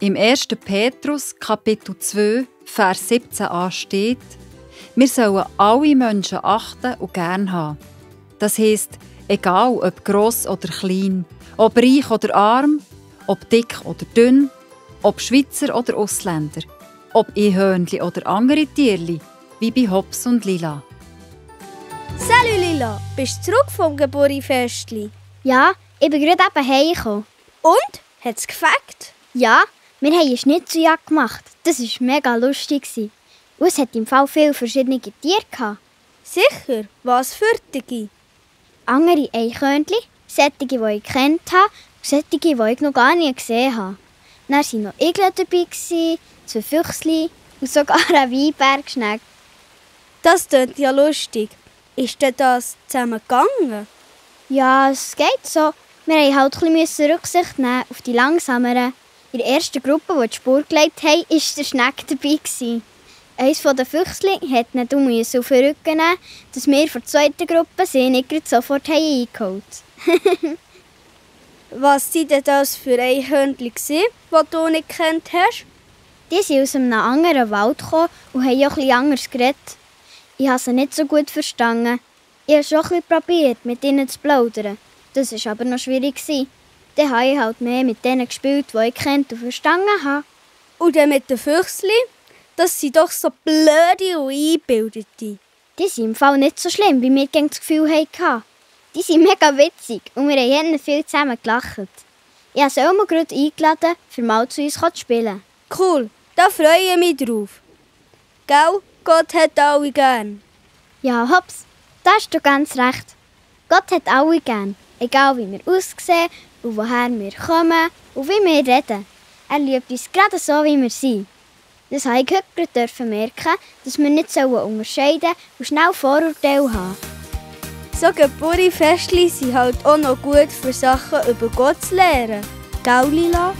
Im 1. Petrus, Kapitel 2, Vers 17a steht: Wir sollen alle Menschen achten und gern haben. Das heisst, egal ob gross oder klein, ob reich oder arm, ob dick oder dünn, ob Schweizer oder Ausländer, ob Einhörnchen oder andere Tierli, wie bei Hops und Lila. Salut Lila, bist du zurück vom Geburtstagsfestli? Ja, ich bin gerade eben heimgekommen. Und? Hat's gefällt? Ja, wir haben eine Schnitzeljagd gemacht. Das war mega lustig. Und es hat im Fall viele verschiedene Tiere gehabt. Sicher? Was für Dinge? Andere Eichhörnchen, solche, die ich gekannt habe, und solche, die ich noch gar nie gesehen habe. Dann waren noch Igel dabei, 2 Füchsli und sogar ein Weinbergschneck. Das klingt ja lustig. Ist denn das zusammen gegangen? Ja, es geht so. Wir mussten halt ein bisschen Rücksicht nehmen auf die Langsameren. In der ersten Gruppe, die Spur gelegt haben, war der Schneck dabei. Eines der Füchsli hat ihn auf den Rücken nehmen, dass wir von der zweiten Gruppe sie nicht sofort eingeholt haben. Was waren denn das für Eichhörnchen, die du nicht gekannt hast? Die sind aus einem anderen Wald gekommen und haben auch etwas anders geredet. Ich habe sie nicht so gut verstanden. Ich habe schon ein bisschen probiert, mit ihnen zu plaudern. Das war aber noch schwierig. Dann habe ich halt mehr mit denen gespielt, die ich kennt und verstanden habe. Und dann mit den Füchsli? Das sind doch so blöde und eingebildete. Die sind im Fall nicht so schlimm, wie wir das Gefühl hatten. Die sind mega witzig und wir haben viel zusammen gelacht. Ich habe sie auch mal gerade eingeladen, für mal zu uns zu spielen. Cool, da freue ich mich drauf. Gell? Gott hat alle gern. Ja, Hops, da hast du ganz recht. Gott hat alle gern, egal wie wir aussehen und woher wir kommen und wie wir reden. Er liebt uns gerade so, wie wir sind. Das habe ich heute merken, dass wir nicht unterscheiden und schnell Vorurteile haben. So Geburtstagsfestli sind halt auch noch gut für Sachen über Gott zu lernen. Gell, Lila?